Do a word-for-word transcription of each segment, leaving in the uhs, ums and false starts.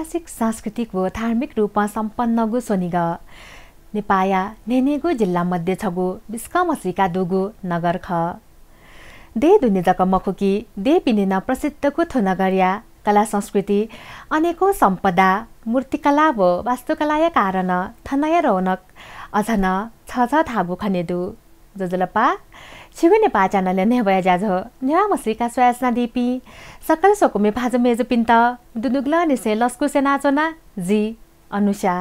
सांस्कृतिक व धार्मिक रूपं सम्पन्नगु स्वनिगः नेपाःया न्हय्न्हय्गू जिल्ला मध्ये छगू बिस्कं म्हसीका दुगु नगर खः। देय् दुने जक मखु कि देय्‌पिनि नं प्रसिद्धगु थ्व नगरया कला संस्कृति, अनेकौं सम्पदा, मूर्तिकला व वास्तुकलाया कारणं थनया रौनक अझ नं छझः धाःगु खने दु। ज्वजलपा, छिगु नेपाः च्यानलय् न्ह्यब्वया ज्याझ्वः न्ह्यब्वया म्हसीका स्वयाच्वनादीपिं सकल स्वकुमि भाजु मय्जुपिन्त दुनुगलंनिसें लसकुस यानाच्वना, जि अनुषा।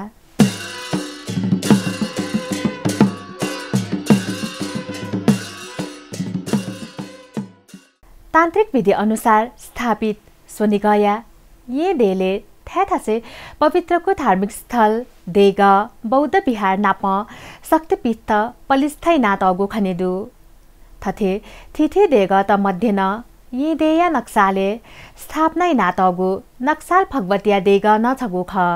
तान्त्रिक विधि अनुसार स्थापित स्वनिगःया येँ देय्‌लय् थाय् थासय् पवित्रगु धार्मिक स्थल देगः, बौद्ध विहार नाप शक्तिपीठ पलिस्था यानातःगु खने दु। थथे थीथी देगःत मध्ये नं येँ देय्‌या नक्सालय् स्थापना यानातःगु नक्साल भगवतीया देगः नं छगू खः।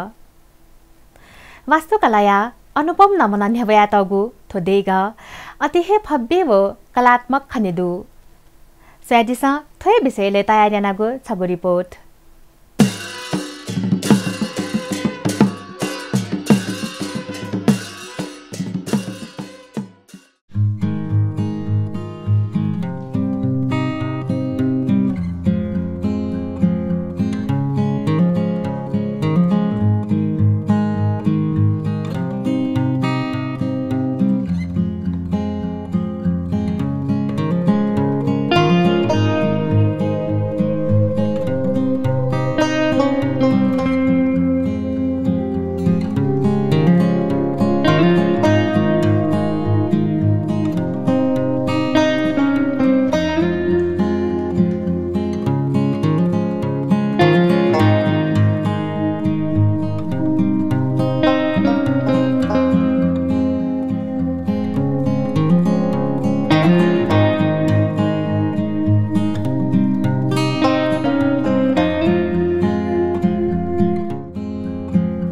वास्तुकलाया अनुपम नमुना न्ह्यब्वयातःगु थ्व देगः अति हे भव्य व कलात्मक खने दु। स्वयादिसँ, थ्व हे विषयलय् तयार यानागु छगू रिपोर्ट।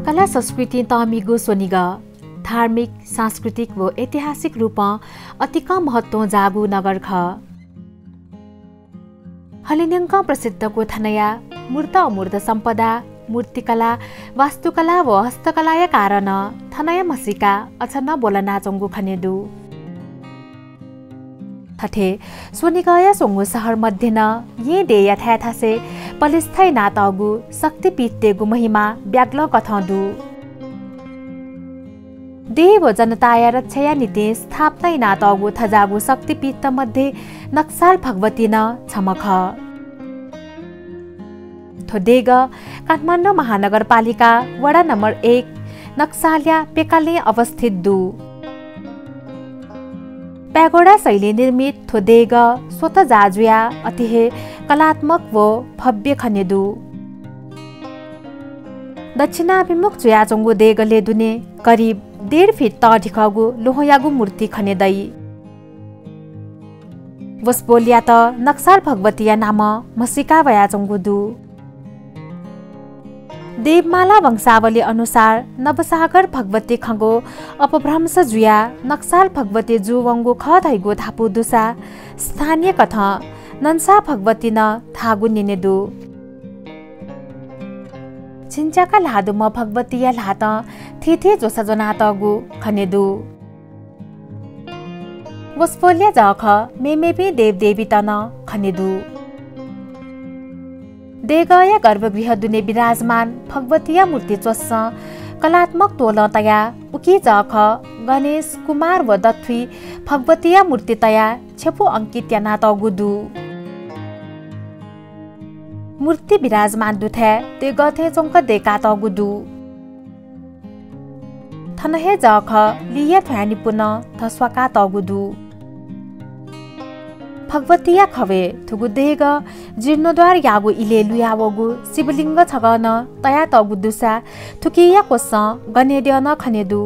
कला संस्कृतिं तःमिगु स्वनिगः धार्मिक, सांस्कृतिक व ऐतिहासिक रूपं अतिकं महत्वं जाःगु नगर खः। हलिंन्यंकं प्रसिद्धगु थनया मूर्त अमूर्त सम्पदा, मूर्तिकला, वास्तुकला व हस्तकलाया कारणं थनया म्हसीका अझ नं ब्वलनाच्वंगु खने दु। थथे स्वनिगःया स्वंगू शहर मध्ये नं येँ देय्‌या थाय् थासय् पलिस्था यानातःगु शक्तिपीठतय्‌गु महिमा ब्यागलं कथं दु। देय् व जनताया रक्षाया निंतिं स्थापना यानातःगु थज्याःगु शक्तिपीठ मध्ये नक्साल भगवती नं छम्ह खः। थ्व देगः काठमाडौं महानगरपालिका वडा नम्बर एक नक्सालया प्यकालय् अवस्थित दु। प्यागोडा शैली निर्मित थ्व देगः स्वत जाः जुयाः अति हे कलात्मक व भव्य खने दु। दक्षिणाभिमुख जुयाच्वंगु देगलय् दुने करिब डेढ फिट तःधिकःगु लोहयागु मूर्ति खने दइ। वसपोलयात नक्साल भगवतीया नामं म्हसीका वयाच्वंगु दु। देवमाला वंशावली अनुसार नवसागर भगवती खँग्वः अपभ्रंश जुयाः नक्साल भगवती जूवंगु खः धइगु धापू दुसा स्थानीय कथं नन्सा भगवती नं धाःगु न्यने दु। झिंच्याका ल्हाः दुम्ह भगवतीया ल्हातं थीथी ज्वसा ज्वनातःगु खने दु। वसपोलया जःखः मेमेपिं देवदेवीत नं खने दु। देगःया गर्भगृह दुने विराजमान भगवतीया मूर्ति च्वसं कलात्मक तोलं तयाः उकी जःखः गणेश, कुमार व दथुइ भगवतीया मूर्ति तयाः छेँपु अंकित यानातःगु दु। मूर्ति विराजमान दुथाय् देगः थें च्वंक दय्कातःगु दु। थन हे जःखः लिया थ्वयानिपु नं धस्वाकातःगु दु। भगवतीया खवय् थुगु देगः जीर्णोद्धार याःगु इलय् लुयावःगु शिवलिङ्ग छगः नं तयातःगु दुसा थुकिया क्वसं गनेद्यः नं खने दु।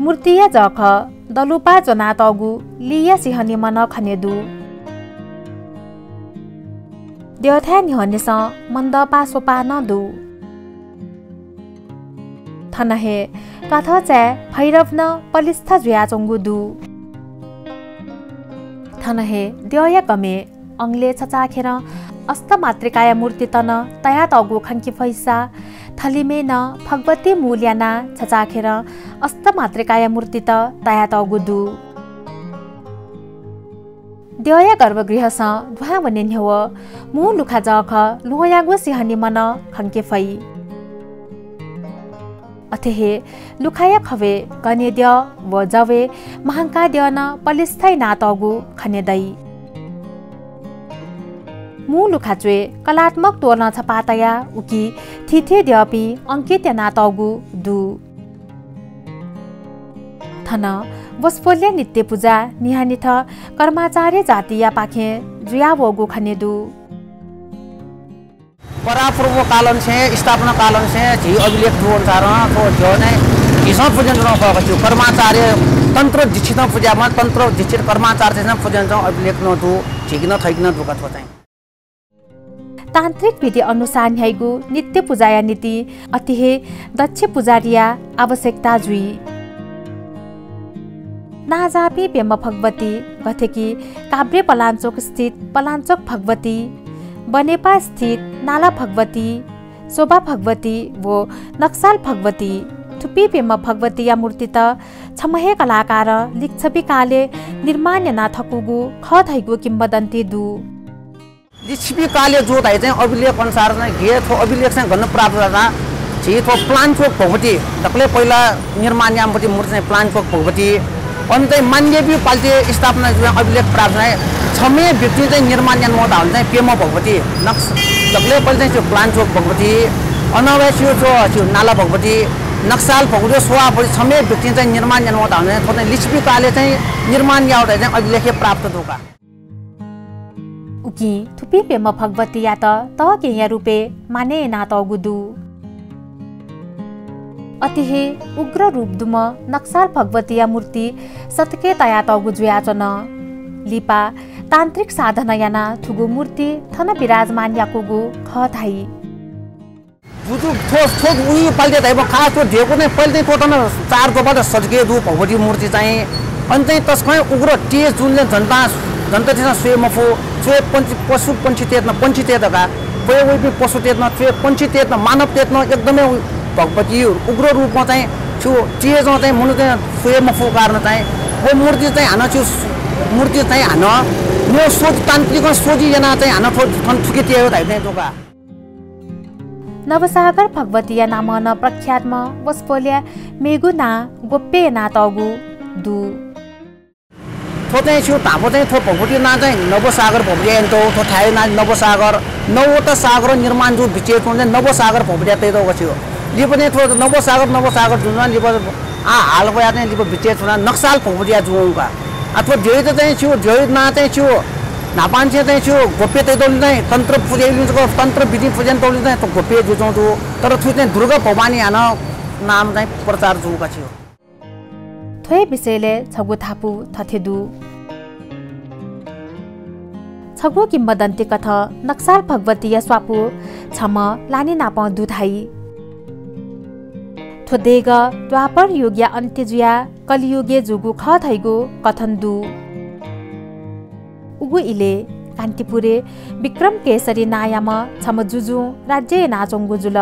मूर्तिया जःखः दलुपाः ज्वनातःगु लिया सिंहनिम्ह नं खने दु। द्यःथाय् न्ह्यःनेसं मण्डपाः स्वपाः नं दु। थन हे काथःचाय् भैरव नं पलिस्था जुयाच्वंगु दु। थन हे द्यःया कमय् अंगलय् छचाःखेरं अष्टमातृकाया मूर्तित नं तयातःगु खंके फइसा थलिमय् नं भगवती मूल यानाः छचाःखेरं अष्टमातृकाया मूर्तित तयातःगु दु। द्यःया गर्भगृहसं दुहां वने न्ह्यः मू लुखा जःखः ल्वहंयागु सिंहनीम्ह नं खंके फइ। अथे हे लुखाया खवय् गनेद्यः व जवय् महांकाद्यः नं पलिस्था यानातःगु खने दइ। मू लुखा च्वय् कलात्मक तोलं छपाः तयाः उकी थीथी द्यःपिं अंकित यानातःगु दु। थन वसपोलया नित्य पुजा न्हियान्हिथं कर्माचार्य जातियापाखें जुयावःगु खने दु। परापूर्व कालंनिसें, स्थापना कालंनिसें झी अभिलेख दु अनुसारं थ्व द्यः चाहिँ झीसं पुज्यन्त नं खः का। झी कर्माचार्य तन्त्र दीक्षितं पुज्याःम्ह तन्त्र दीक्षित कर्माचार्यतय्सं पुज्यन्त अभिलेख नं दु, झीके नं थःके नं दु का थ्व चाहिँ। तान्त्रिक विधि अनुसार न्ह्याइगु नित्य पुजाया निंतिं अथे हे दक्ष पुजारीया आवश्यकता जुइ। नांजाःपिं प्यम्ह भगवती, गथे कि काभ्रे पलाञ्चोक स्थित पलाञ्चोक भगवती, बनेपा स्थित नाला भगवती, शोभा भगवती व नक्साल भगवती, थुपिं प्यम्ह भगवतीया मूर्तित छम्ह हे कलाकारं लिच्छवि कालय् निर्माण याना थकूगु खः धइगु किंवदन्ती दु। लिच्छवि कालय् जू धाइ चाहिँ अभिलेख अनुसार चाहिँ गय् थ्व अभिलेख चाहिँ गन प्राप्त जुल धाःसा झी थ्व पलाञ्चोक भगवती, दकलय् पहिला निर्माण याःम्ह भगवती मूर्ति चाहिँ पलाञ्चोक भगवती। अन चाहिँ मानदेवी पालिति स्थापना जुयाः अभिलेख प्राप्त जुल। छम्ह व्यक्तिं चाहिँ निर्माण यानावल धाःसा चाहिँ प्यम्ह भगवती, नक्स-, दकलय् पहिला चाहिँ छु पलाञ्चोक भगवती, अनंगु छु छु नाला भगवती, नक्साल भगवती, शोभा भगवती, छम्ह व्यक्तिं चाहिँ निर्माण यानावल धाःसा चाहिँ थ्व चाहिँ लिच्छवि कालय् चाहिँ निर्माण याःगु धाइ चाहिँ अभिलेखय् प्राप्त दु का। उकिं थुपिं प्यम्ह भगवतीयात तःकेहेँया रूपय् मानय् यानातःगु दु। अथे हे उग्र रूप दुम्ह नक्साल भगवतीया मूर्ति सतकय् तयातःगु जुयाच्वन। लिपा तान्त्रिक साधना यानाः थुगु मूर्ति थन विराजमान याकूगु खः धाइ। बुजु थ्व, थ्व उइ पालिति धाइम्ह खास थ्व देगु चाहिँ पहिले चाहिँ थ्व थन चार द्वापत सजके दु भगवती मूर्ति चाहिँ। अन चाहिँ तसकं उग्र तेज जुन चाहिँ जनता, जनतातय्सं स्वये मफु, स्वये पन्छी, पशु पन्छीतय्त नं, पन्छीतय्त का, वये वइपिं पशुतय्त नं, स्वये पन्छीतय्त नं, मानवतय्त नं एकदमै उ-, भगवती उग्र रूपमा चाहिँ छु तेजं चाहिँ मनूतय्सं स्वये मफु कारण चाहिँ व मूर्ति चाहिँ हानं छु मूर्ति चाहिँ हानं न्यू सोझी तान्त्रिकं सोझी यानाः चाहिँ हानं थ्व थन थुके तये धाइ चाहिँ दु का। नवसागर भगवतीया नामं नं प्रख्यातम्ह वसपोलया मेगु नां गोप्य यानातःगु दु। थ्व चाहिँ छु धाःबलय् चाहिँ थ्व भगवती नां चाहिँ नवसागर भगवती यानातःगु, थ्व थाय् नां नवसागर, नौवटा सागर निर्माण जूगु बिचय् च्वंगु चाहिँ नवसागर भगवतीया तयातःगु छु। लिपा चाहिँ थ्व नवसागर, नवसागर जुजुं लिपा आः हाल वयाः चाहिँ लिपा बिचय् च्वनाः नक्साल भगवतीया जूगु का। आ, थ्व द्यःयात चाहिँ छु, द्यःया नां चाहिँ छु, न्हापांनिसें चाहिँ छु, गोप्य तयातःगुलिं चाहिँ तन्त्र पुजा याइगुलिं जक, तन्त्र विधि पुजा यानातःगुलिं चाहिँ थ्व गोप्य जुजुं दु। तर थ्व चाहिँ दुर्गा भवानी हानं नाम चाहिँ प्रचार जूगु का छु। थ्व हे विषयलय् छगू धापू थथे दु। छगू किंवदन्ती कथं नक्साल भगवतीया स्वापू छम्ह लानि नाप दु धाइ। थ्व देगः द्वापर युगया अन्त्य जुयाः कलियुगय् जूगु खः धइगु कथन दु। उगु इलय् कान्तिपुरय् विक्रम केसरी नांयाम्ह छम्ह जुजुं राज्य यानाच्वंगु जुल।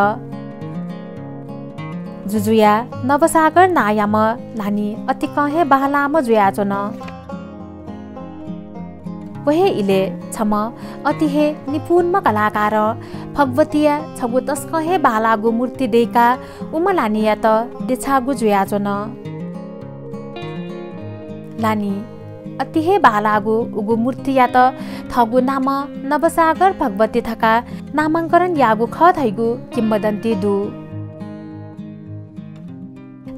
जुजुया नवसागर नांयाम्ह लानि अतिकं हे बांलाःम्ह जुयाच्वन। व हे इलय् छम्ह अति हे निपुणम्ह कलाकारं भगवतीया छगू तसकं हे बांलाःगु मूर्ति दय्काः उम्ह लानियात देछाःगु जुयाच्वन। लानि अति हे बांलाःगु उगु मूर्तियात थःगु नामं नवसागर भगवती धकाः नामांकरण याःगु खः धइगु किंवदन्ती दु।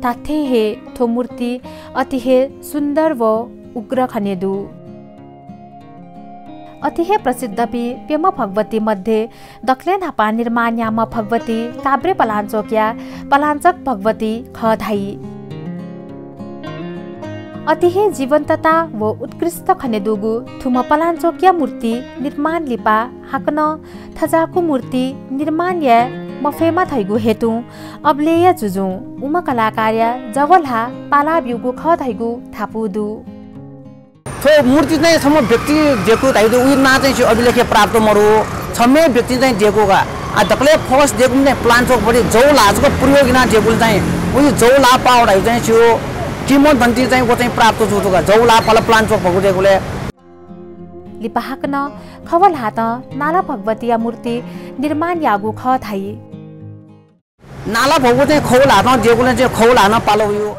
धात्थें हे थ्व मूर्ति अति हे सुन्दर व उग्र खने दु। अति हे प्रसिद्धपिं प्यम्ह भगवती मध्ये दकलय् न्हापां निर्माण याःम्ह भगवती काभ्रे पलाञ्चोकया पलाञ्चोक भगवती खः धाइ। अति हे जीवन्तता व उत्कृष्ट खने दुगु थुम्ह पलाञ्चोकया मूर्ति निर्माण लिपा हाकनं थज्याःगु मूर्ति निर्माण याये मफयेमा धइगु हेतुं अबलय्‌या जुजुं उम्ह कलाकारया जव ल्हाः पाला ब्यूगु खः धइगु धापू दु। थ्व मूर्ति चाहिँ छम्ह व्यक्ति दय्कू धाइ, उगु नां चाहिँ छु अभिलेखय् प्राप्त मरु। छ छम्ह व्यक्ति चाहिँ देकू का। आ, दकलय् फर्स्ट देकू चाहिँ प्लान च्वक बढी जौ ल्हाः जक प्रयोग याना देकूले चाहिँ उइ जौ ल्हाः पाव धाइ चाहिँ छु किंवदन्ती चाहिँ व चाहिँ प्राप्त जू का। जौ ल्हाः पाल प्लान च्वक भगु देकूले। लिपा हाकनं खव ल्हातं नाला भगवतीया मूर्ति निर्माण याःगु खः धाइ। नाला भगवती चाहिँ खव ल्हातं देकूले चाहिँ खव ल्हानं पाल उयो।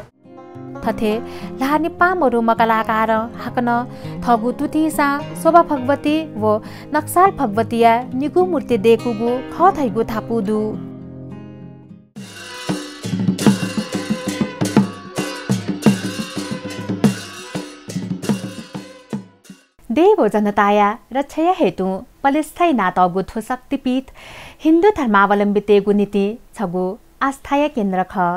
थथे ल्हाः निपाः मरुम्ह कलाकारं हाकनं थःगु तुतिंसां शोभा भगवती व नक्साल भगवतीया निगू मूर्ति देकूगु खः धइगु धापू दु। देव जनताया रक्षाया हेतुं पलिस्था यानातःगु थ्व शक्तिपीठ हिन्दू धर्मावलम्बीतय्गु निंतिं छगू आस्थाया केन्द्र खः।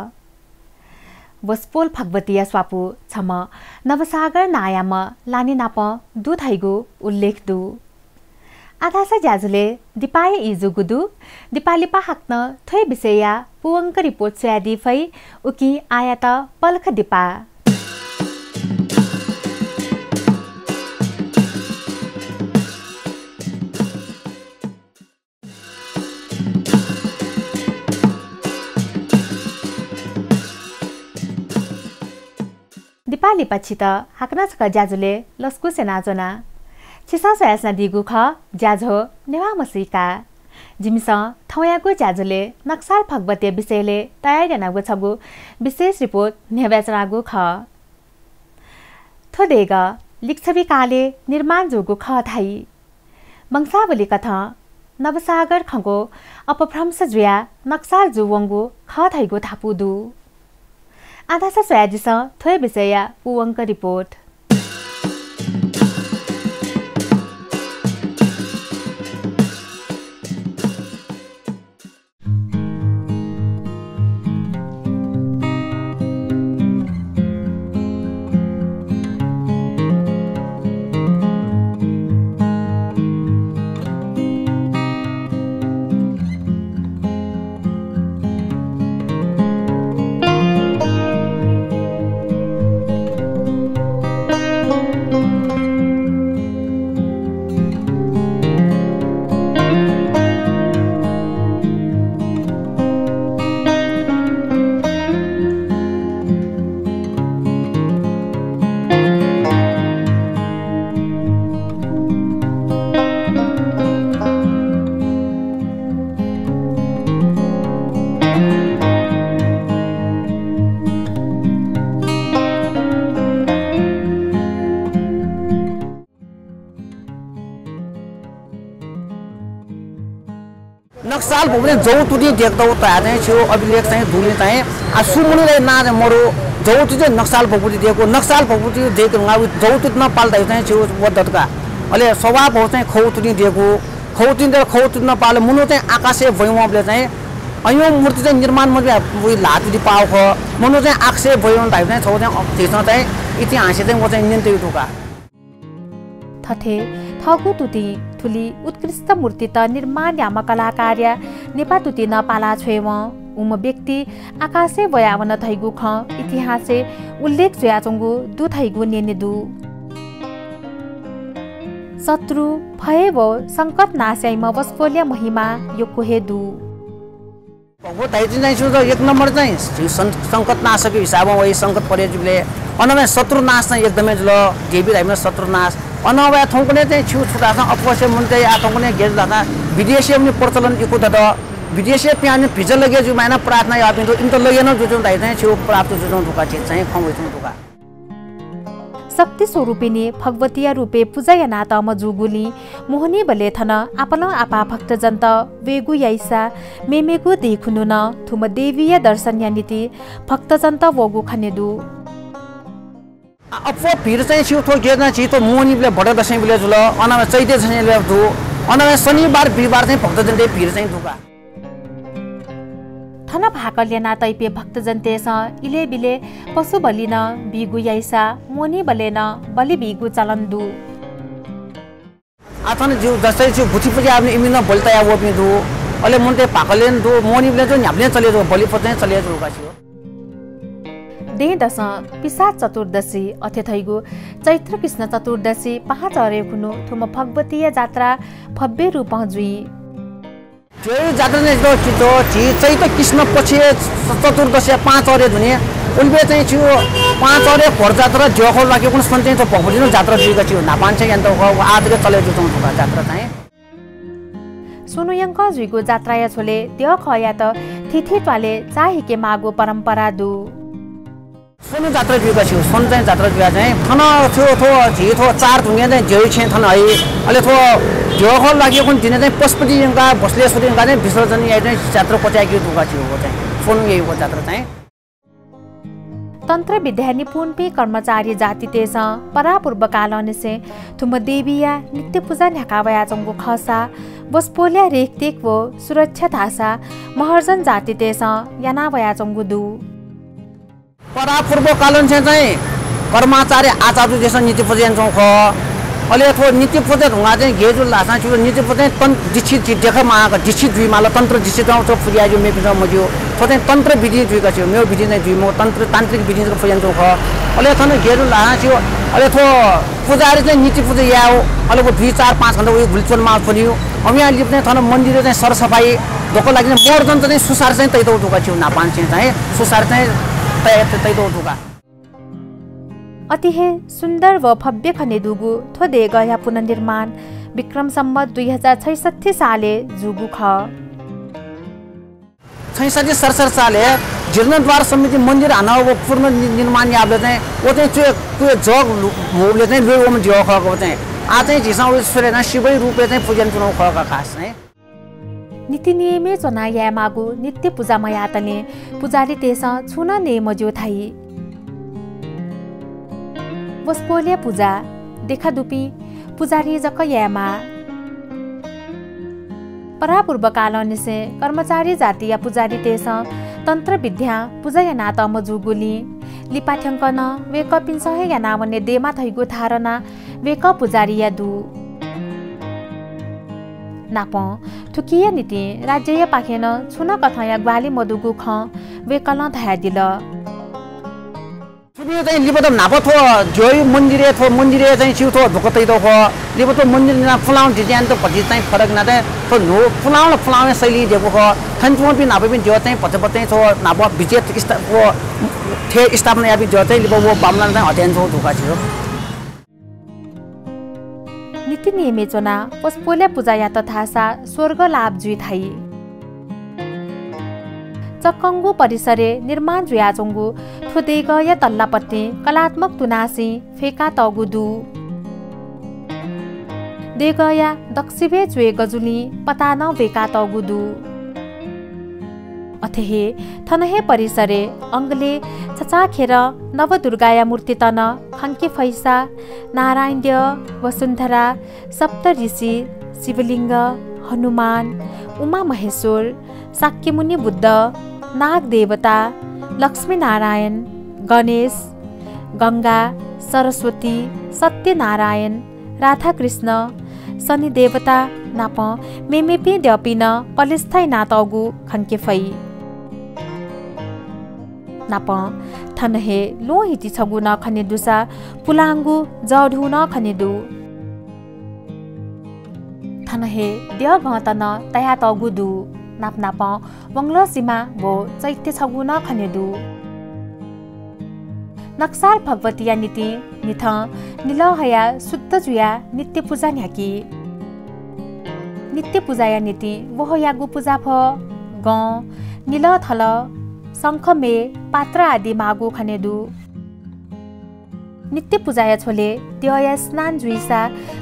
वसपोल भगवतीया स्वापू छम्ह नवसागर नांयाम्ह लानि नाप दु धइगु उल्लेख दु। आधासा ज्याझ्वलय् दिपाया ई जूगु दु। दिपा लिपा हाकनं थ्व हे विषयया पूवंक रिपोर्ट स्वयादी फइ, उकिं आःयात पलख दिपा। दिपा लिपा छित हाकनं छकः ज्याझ्वलय् लसकुस यानाच्वना। छिसं स्वयाच्वनादीगु खः ज्याझ्वः नेवाः म्हसीका। जिमिसं थौंयागु ज्याझ्वलय् नक्साल भगवतीया विषयलय् तयार यानागु छगू विशेष रिपोर्ट न्ह्यब्वयाच्वनागु खः। थ्व देगः लिच्छवि कालय् निर्माण जूगु खः धाइ। वंशावलीकथं नवसागर खंगु अपभ्रंश जुयाः नक्साल जूवंगु खः धइगु धापू दु। आधासा स्वयादिसँ थ्व हे विषयया पूवंक रिपोर्ट। नक्साल भगवती जौ तुतिं देकतःगु तया चाहिँ छु अभिलेख चाहिँ दुलिं चाहिँ आ सु मनूया नां चाहिँ मरु जौ तुतिं नक्साल भगवती देकू, नक्साल भगवती देकू ला जौ तुतिं पाल धाइ चाहिँ छु वद्दत का। अले शोभा भगवती चाहिँ खौ तुतिं देकू, खौ तुतिं देकू, खौ तुतिं पाल मनू चाहिँ आकाशय् ब्वइवंबलय् चाहिँ अय् मूर्ति चाहिँ निर्माण मजुया उइ ल्हाः तुति पाव खः। मनू चाहिँ आकाशय् ब्वइवं धाइ चाहिँ छौ चाहिँ झीसं चाहिँ इतिहासय् चाहिँ व चाहिँ न्यंतुइ दु का। थथे थःगु तुतिं थुलि उत्कृष्ट मूर्तित निर्माण याःम्ह कलाकारया नेपाः तुतिं नं पाला छ्वयेवं उम्ह व्यक्ति आकाशय् ब्वयावन धइगु खँ इतिहासय् उल्लेख जुयाच्वंगु दु धइगु न्यने दु। शत्रु, भय व संकट नाश याइम्ह वसपोलया महिमा यक्व हे दु। भगवत धाइतिनि चाहिँ छु त एक नम्बर चाहिँ सं-, संकट नाशक हिसाबं वइ संकट परे जुबले। अन वया शत्रु नाश चाहिँ एकदमै जुल, देवी धाइम्ह शत्रु नाश। अन वया थौंकन्हय् चाहिँ छु छु धाःसा अप्वःसे मनूतय् आ थौंकन्हय् गे जुल धाःसा विदेशय् वने प्रचलन इकु दत। विदेशय् पिहां वने भिजा लगे जु मायना प्रार्थना याःपिं दु, इमित लगे नं जुजुं धाइ चाहिँ छु प्राप्त जुजुं धुका झी चाहिँ खँ वइथुं धुका। शक्ति स्वरूपिणी भगवतीया रूपय् पुजा यानातःम्ह जूगुलिं मोहनीबलय् थन आपालं आपाः भक्तजनत वयेगु याइसा मेमेगु दिं खुन्हु नं थुम्ह देवीया दर्शनया निंतिं भक्तजनत वःगु खने दु। अप्वः भिड चाहिँ छु थ्व गेजना छि थ्व मोहनीबलय् बडा दशैंबलय् जुल, अन वया चैते दशैंबलय् दु, अन वया शनिबार बिहिबार चाहिँ भक्तजनतय् भिड चाहिँ दु का। थन भाकल याना तइपिं भक्तजनतय्सं इलय् बिलय् पशु बलि नं बीगु याइसा मोहनीबलय् नं बलि बीगु चलन दु। आ थन ज्यू जस्तै ज्यू गुथि पुजा याःपिं इमि नं बलि तया वःपिं दु। अले मनूतय् भाकलय् नं दु, मोहनीबलय् नं न्ह्याबलें चले जू, बलि पुजा चाहिँ चले जू का ज्यू। दँय्‌दसं पिसाच चतुर्दशी अथे धइगु चैत्र कृष्ण चतुर्दशी पाहांचह्रे खुन्हु थुम्ह भगवतीया जात्रा भव्य रूपं जुइ। झी जात्रा नं जितः चितो, झी चैत्र कृष्ण पक्ष चतुर्दशी पाहांचह्रे दुने। उलिपे चाहिँ झी पाहांचह्रे घोर जात्रा द्यःखः लाकेकुन सन चाहिँ थ्व भगवतीया जात्रा जुइका झी न्हापांनिसें यानातःगु खः, व आः तक चले जुयाच्वंगु खः जात्रा चाहिँ। स्वन्हु यंकं जुइगु जात्राया झ्वलय् द्यःखःयात थीथी त्वालय् चाःहिके माःगु परम्परा दु। स्वन्हु जात्रा जुइका झी, स्वन्हु चाहिँ जात्रा जुया चाहिँ थन थ्व, थ्व झी थ्व चार धुंगे चाहिँ द्यःया छेँ थन हइ। अले थ्व द्यःखः लाकेकुन दिने चाहिँ पशुपति यंकाः बसलेश्वरी यंकाः चाहिँ विसर्जन याइ चाहिँ जात्रा क्वचायेकेगु दुका झी व चाहिँ स्वन्हु याइगु जात्रा चाहिँ। तन्त्र विद्याय् निपुणपिं कर्मचारी जातितय्‌सं परापूर्वकालंनिसें थुम्ह देवीया नित्य पुजा न्ह्याका वयाच्वंगु खःसा वसपोलया रेखदेख व सुरक्षा धाःसा महर्जन जातितय्‌सं याना वयाच्वंगु दु। परापूर्वकालंनिसें चाहिँ कर्माचार्य आचार्यतय्‌सं नित्य पुजा यानाच्वंगु खः। अले थ्व नित्य पुजा धुंकाः चाहिँ गय् जुल धाःसा चाहिँ नित्य पुजा चाहिँ तन-, दीक्षित झी देखा माःगु, दीक्षित जुइमाल, तन्त्र दीक्षितं थ्व पुजा याये ज्यू, मेपिन्सं मज्यू। थ्व चाहिँ तन्त्र विधि जुइका झी, मेगु विधि चाहिँ जुइ मखु, तन्त्र, तान्त्रिक विधि जक पुजा यानाच्वंगु खः। अले थन गय् जुल धाःसा चाहिँ, अले थ्व पुजारी चाहिँ नित्य पुजा यायेगु, अले व दुई, चार, पाँच घण्टा वइ गुलि च्वनेमाः च्वनीगु। अवया लिपा चाहिँ थन मन्दिरय् चाहिँ सरसफाइ, दक्व लागि चाहिँ महर्जन चाहिँ सुसार चाहिँ तयातःगु दुका झी न्हापांनिसें चाहिँ सुसार चाहिँ तया-, तयातःगु दुका। अति हे सुन्दर व भव्य खने दुगु थ्व देगःया पुनर्निर्माण विक्रम सम्वत दुई हजार छैसट्ठी सालय् जूगु खः। छैसट्ठी सतसट्ठी सालय् जीर्णोद्धार समिति मन्दिर हानं व पुनर्नि-, निर्माण याःबलय् चाहिँ व चाहिँ च्वय्, च्वय् जग लु-, मवःबलय् चाहिँ ल्वय् वःम्ह द्यः खः व चाहिँ। आः चाहिँ झीसं व स्वयाः नं शिवया रूपय् चाहिँ पुजा यानाच्वनागु खः का खास चाहिँ। नीति नियमय् च्वनाः यायेमाःगु नित्य पुजा मयातले पुजारीतय्‌सं छुं नं नये मज्यू धाइ। वसपोलया पुजा देखा दुपिं पुजारीं जक यायेमाः। परापूर्वकालंनिसें कर्मचारी जातिया पुजारीतय्‌सं तन्त्र विद्यां पुजा यानातःम्ह जूगुलिं लिपा थ्यंक नं वय्‌कःपिन्सं हे यानावने दयेमा धइगु धारणा वय्‌कः पुजारीया दु। नापं थुकिया निंतिं राज्यया पाखें नं छुं नं कथंया ग्वाहालि मदुगु खँ वय्‌कलं धयादिल। थुपिं चाहिँ लिपा त न्हापा थ्व द्यःया मन्दिरय्, थ्व मन्दिरय् चाहिँ छिगु थ्व धुंका तयातःगु खः। लिपा थ्व मन्दिर नं पुलांगु design त भति चाहिँ फरक यानाः चाहिँ थ्व न्हू पुलांगु ला पुलांगुया शैली दयेकूगु खः। थन च्वंपिं न्हापापिं द्यः चाहिँ भचा भचा चाहिँ थ्व न्हापा विजेत स्था-, व थें स्थापना याःपिं द्यः चाहिँ लिपा व बांमलाना चाहिँ हथाय् यानाच्वंगु धुंका झी। नीति नियमय् च्वनाः वसपोलया पुजा यात धाःसा स्वर्ग लाभ जुइ धाइ। चक्कंगु परिसरय् निर्माण जुयाच्वंगु थ्व देगःया तल्लापट्टिं कलात्मक तुनासिं फ्यंकातःगु दु। देगःया दक्वसिबय् च्वय् गजुलिं पताः नं वय्‌कातःगु दु। अथे हे थन हे परिसरय् अंगलय् छचाःखेर नवदुर्गाया मूर्तित नं खंके फइसा नारायण द्यः, वसुन्धरा, सप्तऋषि, शिवलिङ्ग, हनुमान, उमा महेश्वर, शाक्यमुनि बुद्ध, नाग देवता, लक्ष्मीनारायण, गणेश, गंगा, सरस्वती, सत्यनारायण, राधाकृष्ण, शनि देवता नाप मेमेपिं द्यःपिं नं कलस्थ यानातःगु खंके फइ। नाप थन हे ल्वहंहिति छगू नं खने दुसा पुलांगु जःढुं नं खने दु। थन हे द्यःगंत नं तयातःगु दु। नाप नापं वंगलः सिमा व चैत्य छगू नं खने दु। नक्साल भगवतीया निंतिं निथं निलः हयाः शुद्ध जुयाः नित्य पुजा न्ह्याकी। नित्य पुजाया निंतिं वहःयागु पुजाफः, गं, निलः थलः, शंखमेः, पात्र आदि माःगु खने दु। नित्य पुजाया झ्वलय् द्यःया स्नान जुइसा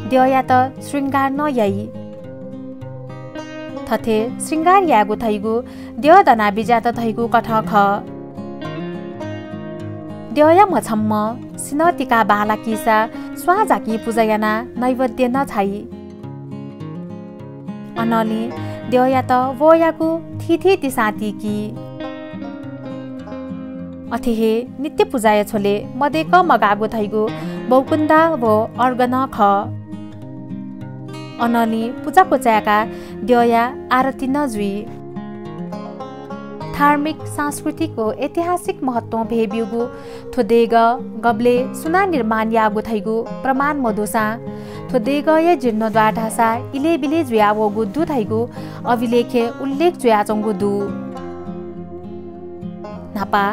द्यःयात श्रृंगार नं याइ। थथे श्रृंगार यायेगु धइगु द्यः दनाबिज्यात धइगु कथं खः। द्यःया म्ह छम्हं सिन्हः तिकाः बांलाकीसा स्वां जाकिं पुजा यानाः नैवेद्य नं झाइ। अनंलि द्यःयात वहःयागु थीथी दिसां तीकी। अथे हे नित्य पुजाया झ्वलय् मदय्कं मगाःगु धइगु बौकुन्दा व अर्घ नं खः। अनंलि पुजा क्वचाय्काः द्यःया आरती नं जुइ। धार्मिक, सांस्कृतिक व ऐतिहासिक महत्वं भय् ब्यूगु थ्व देगः गबलय् सुनां निर्माण याःगु धइगु प्रमाण मदुसां थ्व देगःया जीर्णोद्धार धाःसा इलय् बिलय् जुयावःगु दु धइगु अभिलेखय् उल्लेख जुयाच्वंगु दु। न्हापा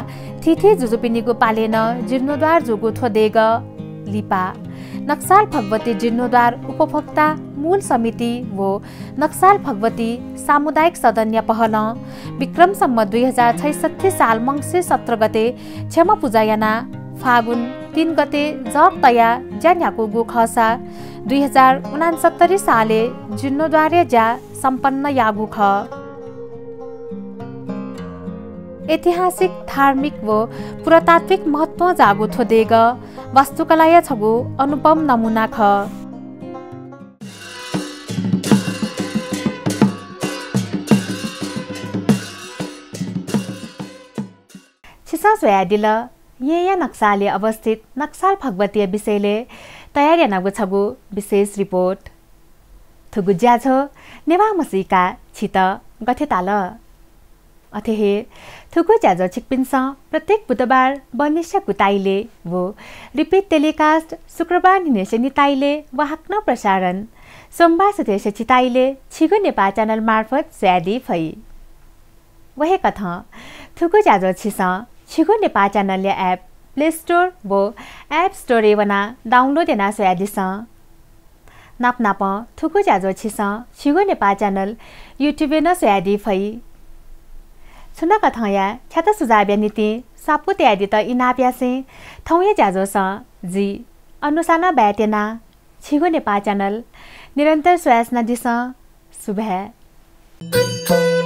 थीथी जुजुपिनिगु पालय् नं जीर्णोद्धार जूगु थ्व देगः लिपा नक्साल भगवती जीर्णोद्धार उपभोक्ता मूल समिति व नक्साल भगवती सामुदायिक सदनया पहलं विक्रम सम्वत दुई हजार छैसट्ठी साल मंसिर सत्र गते क्षमा पुजा यानाः फागुन तीन गते जप तयाः ज्या न्ह्याकूगु खःसा दुई हजार उनान्सत्तरी सालय् जीर्णोद्धारया ज्या सम्पन्न याःगु खः। ऐतिहासिक, धार्मिक व पुरातात्विक महत्वं जाःगु थ्व देगः वास्तुकलाया छगू अनुपम नमुना खः। छिसं स्वयादिल येँया नक्सालय् अवस्थित नक्साल भगवतीया विषयलय् तयार यानागु छगू विशेष रिपोर्ट। थुगु ज्याझ्वः नेवाः म्हसीका छित गथे ताल? अथे हे थुगु ज्याझ्वः छिकपिन्सं प्रत्येक बुधबार बनिस्या गुताइले व repeat telecast शुक्रबार न्हिनय् निताइले व हाकनं प्रसारण सोमबार सुथय् छिताइले छिगु नेपाः channel मार्फत स्वयादी फइ। व हे कथं थुगु ज्याझ्वः छिसं छिगु नेपाः channel या app Play Store व App Store य् वनाः download यानाः स्वयादिसँ। नापनापं थुगु ज्याझ्वः छिसं छिगु नेपाः channel YouTube य् नं स्वयादी फइ। छुं नं कथंया ख्यात सुझावया निंतिं स्वापू तयादीत इनाप यासें थौंया ज्याझ्वःसं जि अनुसानं बाय् त्यना। छिगु नेपाः channel निरन्तर स्वयाच्वनादिसँ। सुभाय्।